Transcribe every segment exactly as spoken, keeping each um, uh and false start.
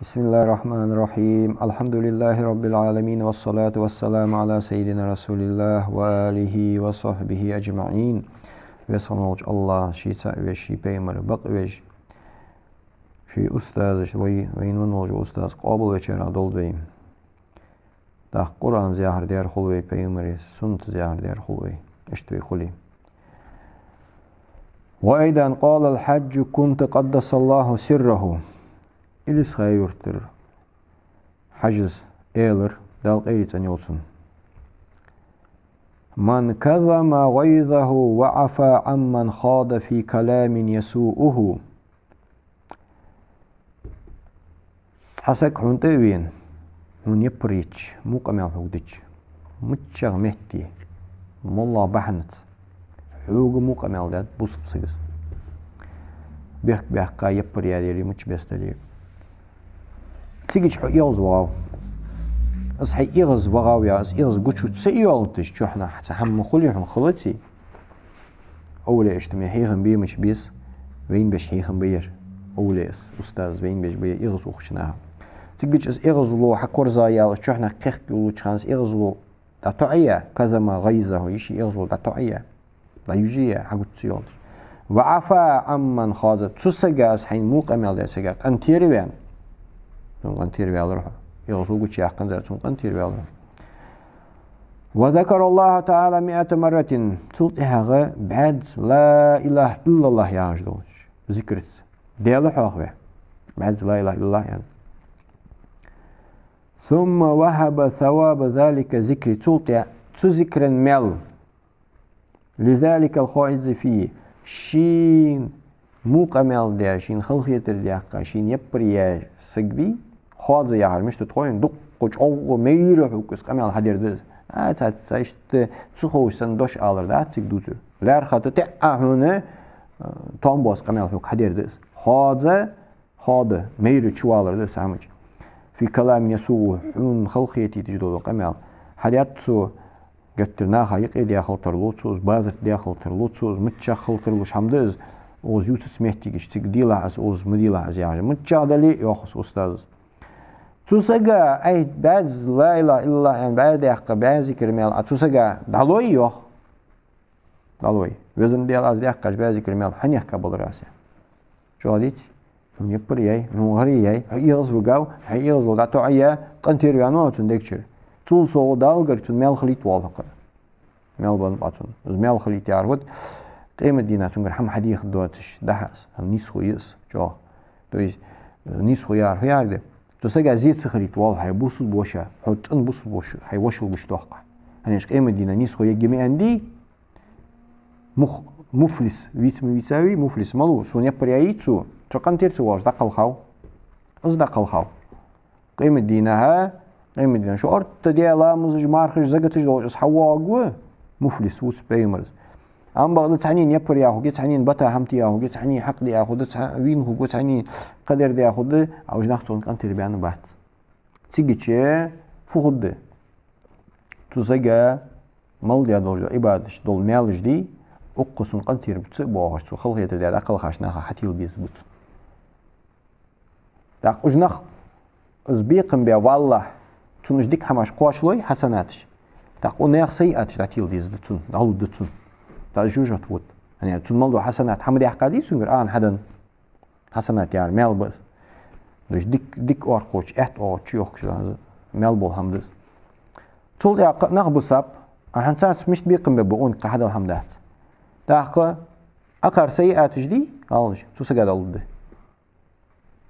بسم الله الرحمن الرحيم. الحمد لله رب العالمين، والصلاة والسلام على سيدنا رسول الله وآله وصحبه أجمعين. Веза хинна волча АллахӀа ший цаӀ веш, ший пайхамар бакъ веш, ший устазаш, вай, вайна ван волча устаз къоабал вечера долда вай. ТӀаккха Къуръанца яхар дер хул вай, пайхамара суннатаца яхар дер хул вай. Иштта вай хуле. وأيضا قال الحاج كنت قدس الله سره. Илисха-Юртара Хьажас аьлар, Дала къайле цӀенйойла цун: من كظم غيظه وعفا عمن خاض في كلام يسوءه. Цхьа саг хьона тӀа а вена, хьона яппар еча, мукъа мел хьога дича, миччахьа метте, моллагӀа бахьанаца, хьога мукъа мел даьд бусалба саго. Бехк баьккха, яппар яь дале, мичча беса дале. Цигача хьо эгӀазвахав. Из хьо эгӀазвахав, е из эгӀазгуча ца йоалийташ, чухьнахьа цхьа хӀама ма хулий хьона, хилаций. Овлияашта ма хьехам бе мича беса, вайна беш хьехам баьр. Овлияс, устазас вайна беш баьр эгӀазвухача наха. Цигача из эгӀазло хьакорзагӀа ялаш, чухьнахьа кхехкалуча хана из эгӀазло дӀатоӀаяь, كظم غيظه, йиш йола эгӀазло дӀатоӀаяь, дӀаюжаяь, хьагуча ца йоалийташ. وعفا عمن خاض, цу сага, из хьайна мукъа мел даьча сага къинтӀера ваьнна. Цунна къинтӀера ваьлар хьо. ЭгӀазло гучаяьккханзар, цунна къинтӀера ваьлар хьо. وذكر الله تعالى مائة مرة. Цул тӀехьагӀа бӀаьзза لا إله إلا الله яхаш долча зикраца Даьла хьоахаваь. БӀаьзза لا إله إلا الله аьнна. ثم وهب ثواب ذلك الذكر. Цул тӀехьа цу зикран маьл لذلك الخائض فيه. Шийна мукъа мел даь, шийна халахетар даьккха, шийна яппар яь саг вий, хаьза яхар мишта да хой, дукха чӀоагӀа майра хьога из къамаьл хьадер да из. А, цхьа, цхьа иштта ца ховш санна дош алар дац цига дувцар. ЛаьрхӀа хатта тӀехьа хьона, а, тоам боаца къамаьл хьога хьадер да из. Хаьза, хаьза, майра чувалар да из хӀамача. في كلام يسوءه, хьона халахетийташ дола къамаьл. Хьадеш цо, геттара наха юкъе даь хила тарлу цо из, базар тӀа даь хила тарлу цо из, миччахьа хила тарлуш хӀама да из, укхаза ювцац моттигаш, цига делахь из, укхаза ма делахь из яхаш. Миччахьа дале а, йоах из устаза. Цу сага, ай, бӀаьзза لا إله إلا الله аьнна, бӀаь даьккха, бӀаь зикар маьл Ӏа цу сага дӀалой, йоах. ДӀалой. Везан Даьла, аз даьккхача бӀаь зикар маьл хьанехка балар аз, аьнна. ЧӀоагӀа диций? Хьона яппар яьй, хьона гӀар яьй, хьо эгӀазвигав, хьай эгӀазло дӀатоӀаяь, къинтӀера ваьннав хьо цунна дегчура. Цул совгӀа Дала гарга цунна маьл хилийта воалл хьо кхы. Маьл беннаб Ӏа цунна. Из маьл хилийта яхар фуд? Къемата дийнахьа цунгара хӀама хьадехаргдоацаш да хьа из, хӀама нийсхо я из, чӀоагӀа. То есть, нийсхо яхар фу яхар да? Цу сага зе ца хилийта воалл хьо, хьай бусалба воша, хьо цӀена бусалба воша, хьай вошал гучадоаккх хьа. ХӀана аьлча къемата дийнахьа нийсхо ергья ма аьннадий, мух-, муфлис виц ма вийцавий, муфлис малув, сона яппар яьй цо, цо къинтӀера ца воалаш дӀакхалхав. Из дӀакхалхав. Къемата дийнахьа, къемата дийнахьа шортта даь ламазаш, мархаш, закаташ долаш из хьавоагӀаргва, муфлис вувц пайхамара. Амма бакъда цхьаннена яппар яь хургья, цхьаннена бата хӀама тӀа яь хургья, цхьаннена хьакъ диа хургда, цхьа вийна хургва, цхьаннена кхыдар диа хургда, а уж нах цунна къинтӀера баьнна бац. Цигача фу хургда? Цу сага мел даь долаш дола Ӏибадаташ дола маьлаш дий, укхаза цунна къинтӀера ца боагӀаш, цо халахетар даь дӀакхалхача наха хьатела безаш ба цунна. ТӀаккха уж нах из бекхам баь валлахь, цунна уж дика хӀамаш кхоачалой, хьасанаташ. ТӀаккха укх наьха сайиаташ дӀатела дезаш да цунна, дӀалургда цунна. ТӀаккха жожагӀате вода. ХӀана аьлча цунна мел дола хьасанат хӀама даьккха дий цунгара, ана хьадаьнна. Хьасанат яхар маьл ба из. Дош дика, дика оаркхочу, аьтта оагӀув чуйохкаш маьл бола хӀама да из. Цул тӀехьа кхы а нах бисаб, а хӀанз царца мишта бекхам бергба, укхунга кхы хьадала хӀама дац. ТӀаккха укхар сайиаташ дий, гӀалгӀаш, цу сага дӀалургда.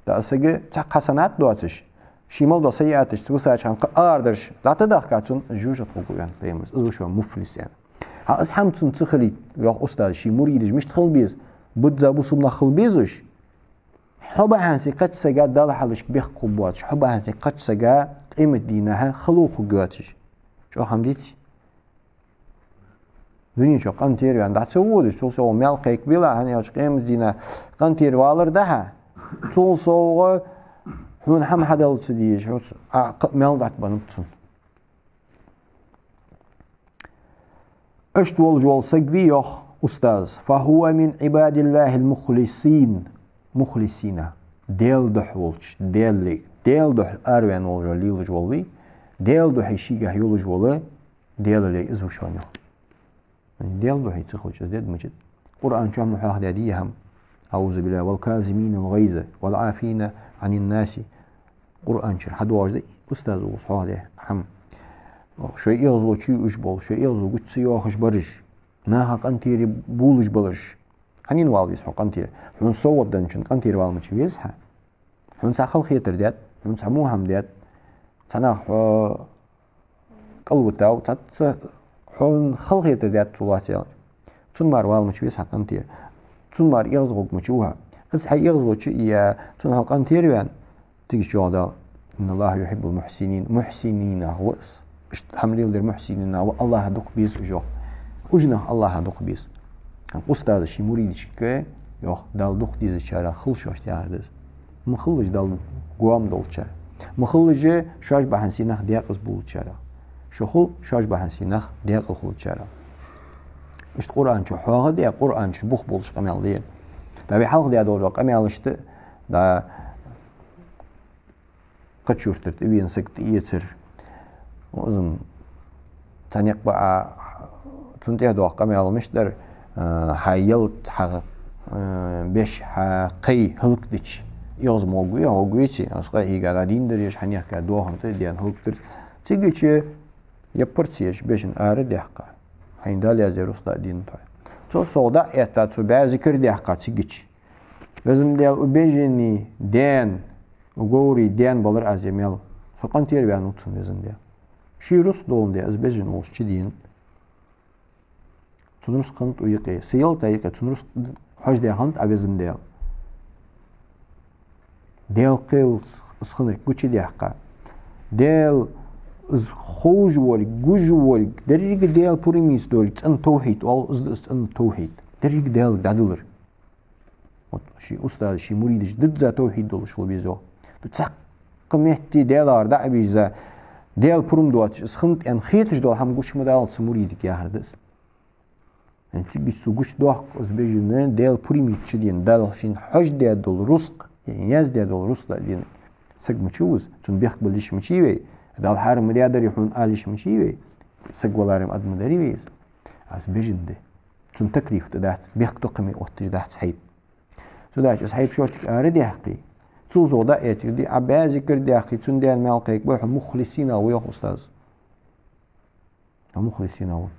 ТӀаккха из саг цхьаккха хьасанат доацаш, ший мел дола сайиаташ ца висача хана кхы арадараш дӀатӀадахка, цунна жожагӀате гӀоргва, аьннад пайхамара. Из ва шоана муфлис аьнна. ХӀаьта из хӀама цунна ца хилийта, йоах устаза, ший муридаш мишта хила беза, бизза бусалба нах хила безаш, хьо бахьанца кхыча сага Далла хьалхашка бехк хургбоацаш, хьо бахьанца кхыча сага къемата дийнахьа хало хургйоацаш. ЧӀоагӀа хӀама диций? Дунен чу къинтӀера ваьнна дӀа ца водаш, цул совгӀа маьл кхайкабелахь, хӀана аьлча къемата дийнахьа къинтӀера валар да хьа. Цул совгӀа хьона хӀама хьадала ца дезаш, хьоца а кхы а маьл дӀатӀабеннаб цунна. Иштта волаш вола саг вий, йоах устаза, فهو من عباد الله المخلصين, мухлисина, Даьла духьа волча, Даьлага Даьла духьа араваьнна волаш, лелаш вола вий, Даьла духьа шийгахьа йолаш вола, Даьла лай из ва шоана, йоах. Даьла духьа ца хилча, из дед мичад? Къуръан чу ма хьоахадаьдий из хӀама? أعوذ بالله. والكاظمين الغيظ والعافين عن الناس. Къуръан чура хьадоагӀаш да устазо укхаза хьоахадаь хӀама. Шоай эгӀазло чуйоахаш бола, шоай эгӀазло гуча ца йоахаш бараш, наха къинтӀера булаш бараш. Хьанна вала веза хьо къинтӀера? Хьона совгӀат денначунна къинтӀера вала мича веза хьо? Хьона цхьа халахетар даьд, хьона цхьа во хӀама даьд, цхьаннахьа хьо кӀалвитав, цхьацца хьона халахетар даьд цо лоацца аьлча. Цунна мара вала мича веза хьо къинтӀера? Цунна мара эгӀазгӀоргвола мича ва хьо? Из хьай эгӀазло чу а ийя, цунна хьо къинтӀера ваьнна, цига чӀоагӀа Дала: إن الله يحب المحسنين. Мухьсининех ва из. Иштта хӀама леладер мухьсининех ва, АллахӀа дукха беза уж, йоах. Уж нах АллахӀа дукха беза. Устаза ший муридашка йоах: Дала дукха дезачарех хила шоаш, яхар да из. Ма хилалаш Далла гоама долчарех. Ма хилалаш шоаш бахьан сий нах декъаза булачарех. Шо хул шоаш бахьан сий нах декъала хулачарех. Иштта Къуръан чу хьоахадаь, Къуръан чу бух болаш къамаьл де. ТӀаккха вай хьалха даь долча къамаьлашта, да, кхыча юртара тӀавена саг тӀаэцар. Из-м цхьа никъ ба, а, цунна тӀехьа доагӀа къамаьл мишта дар, а, хьа ялат, хьа, а, беш, хьа кхай хӀалакдича, эгӀаз ма гӀоргвий, гӀоргвеций, аз къахьийга дӀадийна дар еш, хьанехка доахан тӀа даьнна хӀалакдир. Цигача яппарца еш, бежан арадаьккха, хьайна Дала яздаь рузкъа дӀаденнад хьона. Цо совгӀа дӀа а этта, цо бӀаь зикар даьккха цигача: Везан Даьла, укх бежана даьна, укх говра даьна балар аз ер маьл. Со къинтӀера ваьннав цунна, Везан Даьла. Ший рузкъа доландаь из бежан волча чу денад. Цун рузкъа хиннад укх юкъе, са ялат а юкъе, цун рузкъа хьожадаь хиннад Ӏа, Везан Даьла. Даьла кхел из хиннар гучадаьккха. Даьла из ховш волга, гуш волга, деррига Даьла пурамца долга цӀена тавхьид оал, из да из цӀена тавхьид. Деррига Даьлага дӀадалар. Вот ший устаза ший муридашка дизза тавхьид долаш хила веза. Цхьаккха метте Даьлагара дӀа а вийрза, Даьла пурам доацаш из хиннад аьнна хеташ дола хӀама гуча ма даллалца муридага, яхар да из. Цигача цо гучадоаккх из бежан Даьла пурамца чу денад, Дала шийна хьожадаь дола рузкъа, яздаь дола рузкъа дӀаденад. Саг мича ва из? Цунна бехк бала йиш мичай вай? Дала хьарам ма даьдарий хьона ала йиш мичай вай? Саг валаре ма, ад ма дарий вай из? Из бежан да. Цунна таклиф тӀа дац, бехктокхаме отташ дац хьайба. Цудухьа из хьайба шортига арадаьккхе, цул совгӀа дӀа а этте, Ӏа бӀаь зикар даьккхе, цунна даьнна маьл кхайкабой, хьо мухлисинех ва, йоах устаза. Хьо мухлисинех ва.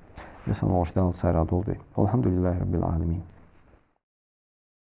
Везан-воккхача Дала царех долда вай. والحمد لله رب العالمين.